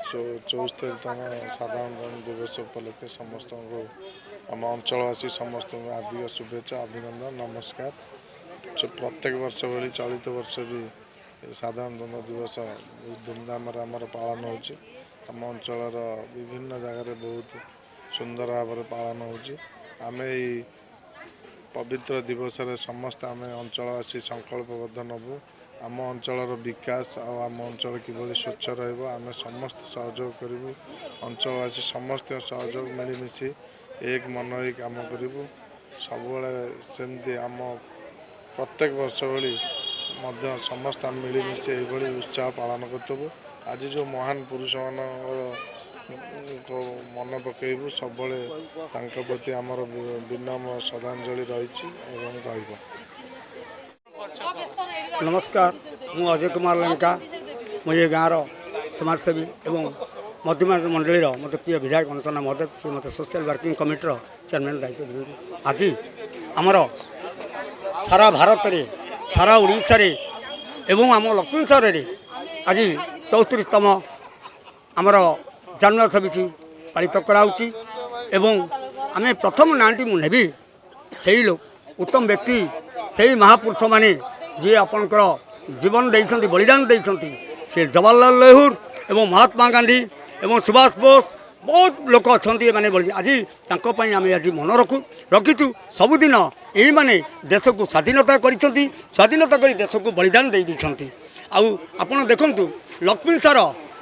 74ତମ ସାଧାରଣତନ୍ତ୍ର ଦିବସ ଉପଲକ୍ଷେ ସମସ୍ତଙ୍କୁ, ଆମ ଅଞ୍ଚଳବାସୀ ସମସ୍ତଙ୍କୁ ହାର୍ଦ୍ଦିକ ଶୁଭେଚ୍ଛା, ଅଭିନନ୍ଦନ, ନମସ୍କାର। ପ୍ରତ୍ୟେକ ବର୍ଷ ଭଳି ଚଳିତ ବର୍ଷ ବି ସାଧାରଣତନ୍ତ୍ର ଦିବସ ବହୁତ ଧୁମଧାମରେ ଆମର ପାଳନ ହେଉଛି। ଆମ ଅଞ୍ଚଳର ବିଭିନ୍ନ ଜାଗାରେ ବହୁତ ସୁନ୍ଦର ଭାବରେ ପାଳନ ହେଉଛି। ଆମେ ଏଇ ପବିତ୍ର ଦିବସରେ ସମସ୍ତେ ଆମେ ଅଞ୍ଚଳବାସୀ ସଂକଳ୍ପବଦ୍ଧ ନେବୁ। ଆମ ଅଞ୍ଚଳର ବିକାଶ ଆଉ ଆମ ଅଞ୍ଚଳ କିଭଳି ସ୍ୱଚ୍ଛ ରହିବ, ଆମେ ସମସ୍ତେ ସହଯୋଗ କରିବୁ। ଅଞ୍ଚଳବାସୀ ସମସ୍ତଙ୍କ ସହଯୋଗ ମିଳିମିଶି ଏକ ମନ ହୋଇ କାମ କରିବୁ। ସବୁବେଳେ ସେମିତି ଆମ ପ୍ରତ୍ୟେକ ବର୍ଷ ଭଳି ମଧ୍ୟ ସମସ୍ତେ ଆମେ ମିଳିମିଶି ଏଇଭଳି ଉତ୍ସାହ ପାଳନ କରୁଥିବୁ। ଆଜି ଯେଉଁ ମହାନ ପୁରୁଷମାନଙ୍କର ମନେ ପକାଇବୁ, ସବୁବେଳେ ତାଙ୍କ ପ୍ରତି ଆମର ବିନମ୍ର ଶ୍ରଦ୍ଧାଞ୍ଜଳି ରହିଛି ଏବଂ ରହିବ। ନମସ୍କାର, ମୁଁ ଅଜୟ କୁମାର ଲେଙ୍କା। ମୁଁ ଏ ଗାଁର ସମାଜସେବୀ ଏବଂ ମଧ୍ୟମ ମଣ୍ଡଳୀର ମୋତେ ପ୍ରିୟ ବିଧାୟକ ଅନୁସନ୍ଧାନ ମହଦେବ, ସେ ମୋତେ ସୋସିଆଲ ୱାର୍କିଂ କମିଟିର ଚେୟାରମ୍ୟାନ୍ ଦାୟିତ୍ୱ ଦେଇଛନ୍ତି। ଆଜି ଆମର ସାରା ଭାରତରେ, ସାରା ଓଡ଼ିଶାରେ ଏବଂ ଆମ ଲକ୍ଷ୍ମୀ ସହରରେ ଆଜି 74ତମ ଆମର ଜାନୁଆରୀ 26 ପାଳିତ କରାହେଉଛି। ଏବଂ ଆମେ ପ୍ରଥମ ନାଁଟି ମୁଁ ନେବି ସେଇ ଉତ୍ତମ ବ୍ୟକ୍ତି, ସେଇ ମହାପୁରୁଷମାନେ ଯିଏ ଆପଣଙ୍କର ଜୀବନ ଦେଇଛନ୍ତି, ବଳିଦାନ ଦେଇଛନ୍ତି, ସେ ଜବାହରଲାଲ ନେହେରୁ ଏବଂ ମହାତ୍ମା ଗାନ୍ଧୀ ଏବଂ ସୁଭାଷ ବୋଷ, ବହୁତ ଲୋକ ଅଛନ୍ତି। ଏମାନେ ବଳି ଆଜି ତାଙ୍କ ପାଇଁ ଆମେ ଆଜି ମନ ରଖିଛୁ ସବୁଦିନ। ଏଇମାନେ ଦେଶକୁ ସ୍ୱାଧୀନତା କରିଛନ୍ତି, ସ୍ୱାଧୀନତା କରି ଦେଶକୁ ବଳିଦାନ ଦେଇ ଦେଇଛନ୍ତି। ଆଉ ଆପଣ ଦେଖନ୍ତୁ, ଲକ୍ଷ୍ମୀ ସାର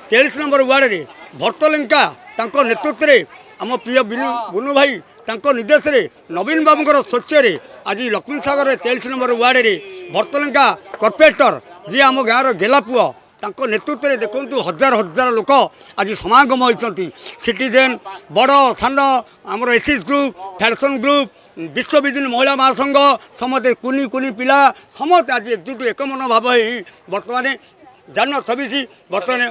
43 ନମ୍ବର ୱାର୍ଡ଼ରେ ଭର୍ତ୍ତଲେଙ୍କା ତାଙ୍କ ନେତୃତ୍ୱରେ, ଆମ ପ୍ରିୟ ବିନୁ ବୁନୁ ଭାଇ ତାଙ୍କ ନିର୍ଦ୍ଦେଶରେ, ନବୀନ ବାବୁଙ୍କର ସ୍ୱଚ୍ଛରେ ଆଜି ଲକ୍ଷ୍ମୀ ସାଗରରେ 43 ନମ୍ବର ୱାର୍ଡ଼ରେ ଭର୍ତ୍ତଲେଙ୍କା କର୍ପୋରେଟର, ଯିଏ ଆମ ଗାଁର ଗେଲା ପୁଅ, ତାଙ୍କ ନେତୃତ୍ୱରେ ଦେଖନ୍ତୁ ହଜାର ହଜାର ଲୋକ ଆଜି ସମାଗମ ହୋଇଛନ୍ତି। ସିଟିଜେନ୍, ବଡ଼ ସାନ, ଆମର ଏସ୍ ଗ୍ରୁପ୍, ଫେଡେରେସନ୍ ଗ୍ରୁପ୍, ବିଶ୍ୱବିଜନ ମହିଳା ମହାସଂଘ, ସମସ୍ତେ କୁନି କୁନି ପିଲା ସମସ୍ତେ ଆଜି ଏକଜୁଟ ଏକ ମନୋଭାବ ହେଇ ବର୍ତ୍ତମାନ ଜାନୁଆରୀ 26 ବର୍ତ୍ତମାନ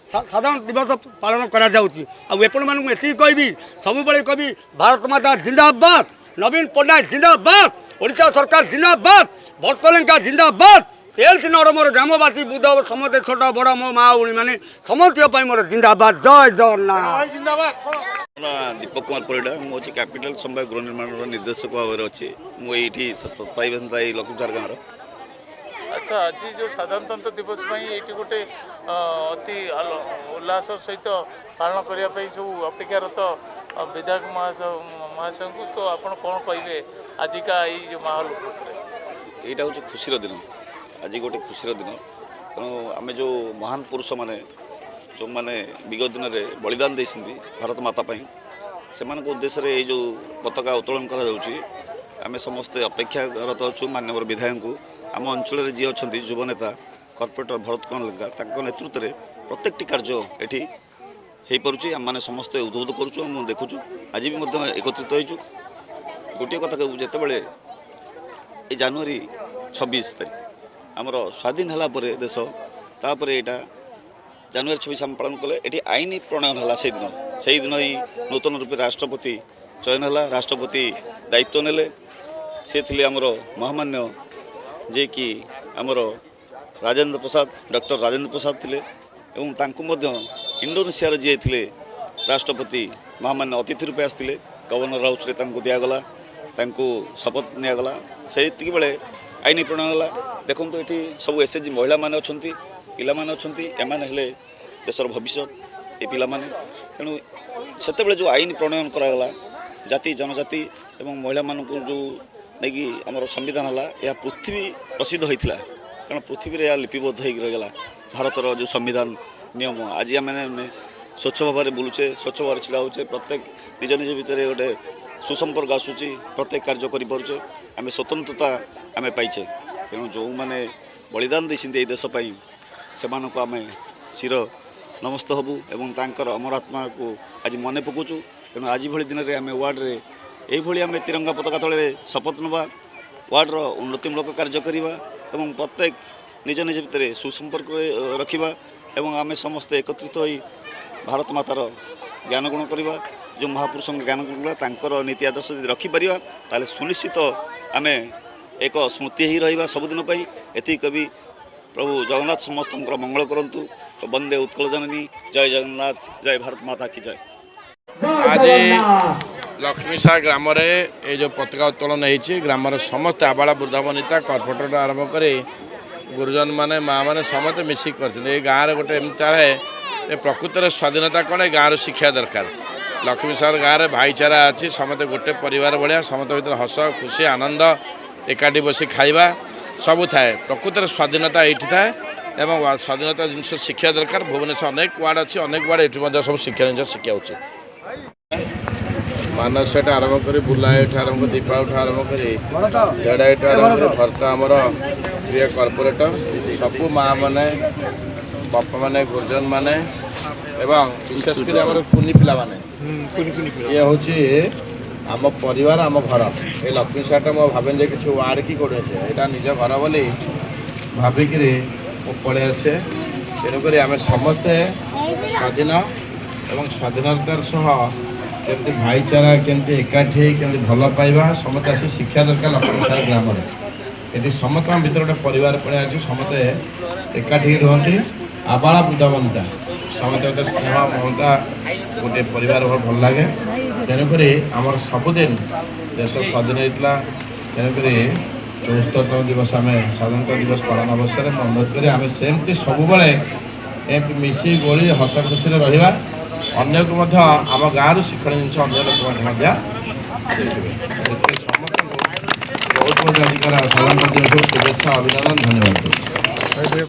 ସାଧାରଣ ଦିବସ ପାଳନ କରାଯାଉଛି। ଆଉ ଆପଣମାନଙ୍କୁ ଏତିକି କହିବି, ସବୁବେଳେ କହିବି, ଭାରତ ମାତା ଜିନ୍ଦାବାଦ, ନବୀନ ପଟ୍ଟନାୟକ ଜିନ୍ଦାବାଦ, ଓଡ଼ିଶା ସରକାର ଜିନ୍ଦାବାଦ, ଭର୍ତ୍ତଲେଙ୍କା ଜିନ୍ଦାବାଦ। 43 ନଗର ମୋର ଗ୍ରାମବାସୀ ବୁଧ ସମସ୍ତେ, ଛୋଟ ବଡ଼, ମୋ ମା ଭଉଣୀମାନେ ସମସ୍ତଙ୍କ ପାଇଁ ମୋର ଜିନ୍ଦାବାଦ। ଜୟ ଜଗନ୍ନାଥ। ନା, ଦୀପକ କୁମାର ପରିଡ଼ା। ମୁଁ ଅଛି କ୍ୟାପିଟାଲ ସମବାୟ ଗୃହ ନିର୍ମାଣର ନିର୍ଦ୍ଦେଶକ ଭାବରେ ଅଛି। ମୁଁ ଏଇଠି ସ୍ଥାୟୀ ଲକ୍ଷ୍ମୀସାର ଗାଁର। ଆଚ୍ଛା, ଆଜି ଯେଉଁ ସାଧାରଣତନ୍ତ୍ର ଦିବସ ପାଇଁ ଏଇଠି ଗୋଟେ ଅତି ଉଲ୍ଲାସ ସହିତ ପାଳନ କରିବା ପାଇଁ ସବୁ ଅପେକ୍ଷାରତ ବିଧାୟକ ମହାଶୟଙ୍କୁ, ତ ଆପଣ କ'ଣ କହିବେ ଆଜିକା ଏଇ ଯେଉଁ ମାହୋଲ ଉପରେ? ଏଇଟା ହେଉଛି ଖୁସିର ଦିନ। ଆଜି ଗୋଟେ ଖୁସିର ଦିନ। ତେଣୁ ଆମେ ଯେଉଁ ମହାନ ପୁରୁଷମାନେ, ଯେଉଁମାନେ ବିଗତ ଦିନରେ ବଳିଦାନ ଦେଇଛନ୍ତି ଭାରତ ମାତା ପାଇଁ, ସେମାନଙ୍କ ଉଦ୍ଦେଶ୍ୟରେ ଏଇ ଯେଉଁ ପତାକା ଉତ୍ତୋଳନ କରାଯାଉଛି। ଆମେ ସମସ୍ତେ ଅପେକ୍ଷାରତ ଅଛୁ ମାନ୍ୟବର ବିଧାୟକଙ୍କୁ। ଆମ ଅଞ୍ଚଳରେ ଯିଏ ଅଛନ୍ତି ଯୁବନେତା କର୍ପୋରେଟର ଭରତ କୁମାର ଲେଙ୍କା, ତାଙ୍କ ନେତୃତ୍ୱରେ ପ୍ରତ୍ୟେକଟି କାର୍ଯ୍ୟ ଏଠି ହେଇପାରୁଛି। ଆମମାନେ ସମସ୍ତେ ଉଦ୍ବୋଧ କରୁଛୁ, ମୁଁ ଦେଖୁଛୁ, ଆଜି ବି ମଧ୍ୟ ଏକତ୍ରିତ ହେଇଛୁ। ଗୋଟିଏ କଥା କହିବୁ, ଯେତେବେଳେ ଏଇ ଜାନୁଆରୀ 26 ତାରିଖ ଆମର ସ୍ୱାଧୀନ ହେଲା ପରେ ଦେଶ, ତାପରେ ଏଇଟା ଜାନୁଆରୀ 26 ଆମେ ପାଳନ କଲେ। ଏଠି ଆଇନ ପ୍ରଣୟନ ହେଲା ସେଇଦିନ। ସେଇଦିନ ହିଁ ନୂତନ ରୂପେ ରାଷ୍ଟ୍ରପତି ଚୟନ ହେଲା, ରାଷ୍ଟ୍ରପତି ଦାୟିତ୍ୱ ନେଲେ। ସେ ଥିଲେ ଆମର ମହାମାନ୍ୟ ଯିଏକି ଆମର ରାଜେନ୍ଦ୍ର ପ୍ରସାଦ, ଡକ୍ଟର ରାଜେନ୍ଦ୍ର ପ୍ରସାଦ ଥିଲେ। ଏବଂ ତାଙ୍କୁ ମଧ୍ୟ ଇଣ୍ଡୋନେସିଆର ଯିଏ ଥିଲେ ରାଷ୍ଟ୍ରପତି ମହାମାନ୍ୟ ଅତିଥି ରୂପେ ଆସିଥିଲେ। ଗଭର୍ଣ୍ଣର ହାଉସ୍ରେ ତାଙ୍କୁ ଦିଆଗଲା, ତାଙ୍କୁ ଶପଥ ନିଆଗଲା। ସେତିକି ବେଳେ ଆଇନ ପ୍ରଣୟନ ହେଲା। ଦେଖନ୍ତୁ, ଏଠି ସବୁ ଏସ୍ ଏଚ୍ ଜି ମହିଳାମାନେ ଅଛନ୍ତି, ପିଲାମାନେ ଅଛନ୍ତି। ଏମାନେ ହେଲେ ଦେଶର ଭବିଷ୍ୟତ, ଏ ପିଲାମାନେ। ତେଣୁ ସେତେବେଳେ ଯେଉଁ ଆଇନ ପ୍ରଣୟନ କରାଗଲା, ଜାତି ଜନଜାତି ଏବଂ ମହିଳାମାନଙ୍କୁ ଯେଉଁ ନେଇକି ଆମର ସମ୍ବିଧାନ ହେଲା, ଏହା ପୃଥିବୀ ପ୍ରସିଦ୍ଧ ହୋଇଥିଲା। କାରଣ ପୃଥିବୀରେ ଏହା ଲିପିବଦ୍ଧ ହେଇକି ରହିଗଲା ଭାରତର ଯେଉଁ ସମ୍ବିଧାନ ନିୟମ। ଆଜି ଆମେ ସ୍ୱଚ୍ଛ ଭାବରେ ବୁଲୁଛେ, ସ୍ୱଚ୍ଛ ଭାବରେ ଛିଡ଼ା ହେଉଛେ, ପ୍ରତ୍ୟେକ ନିଜ ନିଜ ଭିତରେ ଗୋଟେ ସୁସମ୍ପର୍କ ଆସୁଛି, ପ୍ରତ୍ୟେକ କାର୍ଯ୍ୟ କରିପାରୁଛେ, ଆମେ ସ୍ୱତନ୍ତ୍ରତା ଆମେ ପାଇଛେ। ତେଣୁ ଯେଉଁମାନେ ବଳିଦାନ ଦେଇଛନ୍ତି ଏଇ ଦେଶ ପାଇଁ, ସେମାନଙ୍କୁ ଆମେ ଶିର ନମସ୍ତ ହେବୁ ଏବଂ ତାଙ୍କର ଅମର ଆତ୍ମାକୁ ଆଜି ମନେ ପକାଉଛୁ। ତେଣୁ ଆଜି ଭଳି ଦିନରେ ଆମେ ୱାର୍ଡ଼ରେ ଏଇଭଳି ଆମେ ତିରଙ୍ଗା ପତାକା ତଳରେ ଶପଥ ନେବା, ୱାର୍ଡ଼ର ଉନ୍ନତିମୂଳକ କାର୍ଯ୍ୟ କରିବା ଏବଂ ପ୍ରତ୍ୟେକ ନିଜ ନିଜ ଭିତରେ ସୁସମ୍ପର୍କ ରଖିବା ଏବଂ ଆମେ ସମସ୍ତେ ଏକତ୍ରିତ ହୋଇ ଭାରତ ମାତାର ଜ୍ଞାନ ଗୁଣ କରିବା। ଯେଉଁ ମହାପୁରୁଷଙ୍କ ଜ୍ଞାନ ଗୁଣ କରିବା, ତାଙ୍କର ନୀତି ଆଦର୍ଶ ଯଦି ରଖିପାରିବା, ତାହେଲେ ସୁନିଶ୍ଚିତ ଆମେ ଏକ ସ୍ମୃତି ହେଇ ରହିବା ସବୁଦିନ ପାଇଁ। ଏତିକି କବି, ପ୍ରଭୁ ଜଗନ୍ନାଥ ସମସ୍ତଙ୍କର ମଙ୍ଗଳ କରନ୍ତୁ। ବନ୍ଦେ ଉତ୍କଳ ଜନନୀ, ଜୟ ଜଗନ୍ନାଥ, ଜୟ ଭାରତ ମାତା କି ଜୟ। ଆଜି ଲକ୍ଷ୍ମୀସାର ଗ୍ରାମରେ ଏ ଯେଉଁ ପତାକା ଉତ୍ତୋଳନ ହେଇଛି, ଗ୍ରାମର ସମସ୍ତେ ଆବାଳ ବୃଦ୍ଧ ବନିତା, କର୍ପୋରେଟର ଆରମ୍ଭ କରି ଗୁରୁଜନମାନେ, ମାଆମାନେ ସମସ୍ତେ ମିଶିକି କରିଛନ୍ତି। ଏ ଗାଁରେ ଗୋଟେ ଏମିତି ଥାଏ ଯେ ପ୍ରକୃତରେ ସ୍ୱାଧୀନତା କ'ଣ, ଏ ଗାଁରୁ ଶିଖିବା ଦରକାର। ଲକ୍ଷ୍ମୀସାର ଗାଁରେ ଭାଇଚାରା ଅଛି, ସମସ୍ତେ ଗୋଟେ ପରିବାର ଭଳିଆ, ସମସ୍ତ ଭିତରେ ହସ ଖୁସି ଆନନ୍ଦ, ଏକାଠି ବସି ଖାଇବା ସବୁ ଥାଏ। ପ୍ରକୃତରେ ସ୍ୱାଧୀନତା ଏଇଠି ଥାଏ ଏବଂ ସ୍ୱାଧୀନତା ଜିନିଷ ଶିଖିବା ଦରକାର। ଭୁବନେଶ୍ୱର ଅନେକ ୱାର୍ଡ଼ ଅଛି, ଅନେକ ୱାର୍ଡ଼ ଏଠି ମଧ୍ୟ ସବୁ ଶିକ୍ଷା ଜିନିଷ ଶିଖିବା ଉଚିତ। ମାନସଠୁ ଆରମ୍ଭ କରି ବୁଲାଇଠୁ ଆରମ୍ଭ କରି ଦୀପାଠୁ ଆରମ୍ଭ କରି ଜଡ଼ାଇଠୁ ଆରମ୍ଭ କରି ଭରତ ଆମର ପ୍ରିୟ କର୍ପୋରେଟର, ସବୁ ମା' ମାନେ, ବାପାମାନେ, ଗୁରୁଜନମାନେ ଏବଂ ବିଶେଷ କରି ଆମର କୁନି ପିଲାମାନେ, ଇଏ ହେଉଛି ଆମ ପରିବାର, ଆମ ଘର। ଏ ଲକ୍ଷ୍ମୀ ସାରଟା ମୁଁ ଭାବେନି ଯେ କିଛି ୱାର୍ଡ଼ କି କୋଉଠି ଅଛି, ଏଇଟା ନିଜ ଘର ବୋଲି ଭାବିକିରି ମୁଁ ପଳେଇ ଆସେ। ତେଣୁକରି ଆମେ ସମସ୍ତେ ସ୍ୱାଧୀନ ଏବଂ ସ୍ୱାଧୀନତାର ସହ କେମିତି ଭାଇଚାରା, କେମିତି ଏକାଠି, କେମିତି ଭଲ ପାଇବା, ସମସ୍ତେ ଆସି ଶିକ୍ଷା ଦରକାର। ଲକ୍ଷ୍ମୀସାର ଗ୍ରାମରେ ଏଠି ସମସ୍ତଙ୍କ ଭିତରେ ଗୋଟେ ପରିବାର ପଳେଇ ଅଛି, ସମସ୍ତେ ଏକାଠି ରୁହନ୍ତି। ଆବାଳ ବୃଦ୍ଧ ବନିତା ସମସ୍ତେ ଗୋଟେ ସ୍ନେହ ମମତା, ଗୋଟେ ପରିବାର ଭଲ ଲାଗେ। ତେଣୁକରି ଆମର ସବୁଦିନ ଦେଶ ସ୍ୱାଧୀନ ହେଇଥିଲା, ତେଣୁକରି 74ତମ ଦିବସ ଆମେ ସ୍ୱାଧୀନତା ଦିବସ ପାଳନ ଅବସରରେ ମୁଁ ଅନୁରୋଧ କରି ଆମେ ସେମିତି ସବୁବେଳେ ଏମିତି ମିଶି ଗୋଳି ହସ ଖୁସିରେ ରହିବା। ଅନ୍ୟକୁ ମଧ୍ୟ ଆମ ଗାଁରୁ ଶିକ୍ଷଣୀୟ ଜିନିଷ ଅନ୍ୟ ଲୋକମାନେ ମଧ୍ୟ ଶିଖିବେ। ସେଥିପାଇଁ ସମସ୍ତଙ୍କୁ ବହୁତ ବହୁତ ଅଧିକାର ସାଧାରଣତନ୍ତ୍ର ଦିବସକୁ ଶୁଭେଚ୍ଛା, ଅଭିନନ୍ଦନ, ଧନ୍ୟବାଦ ଦେଉଛି।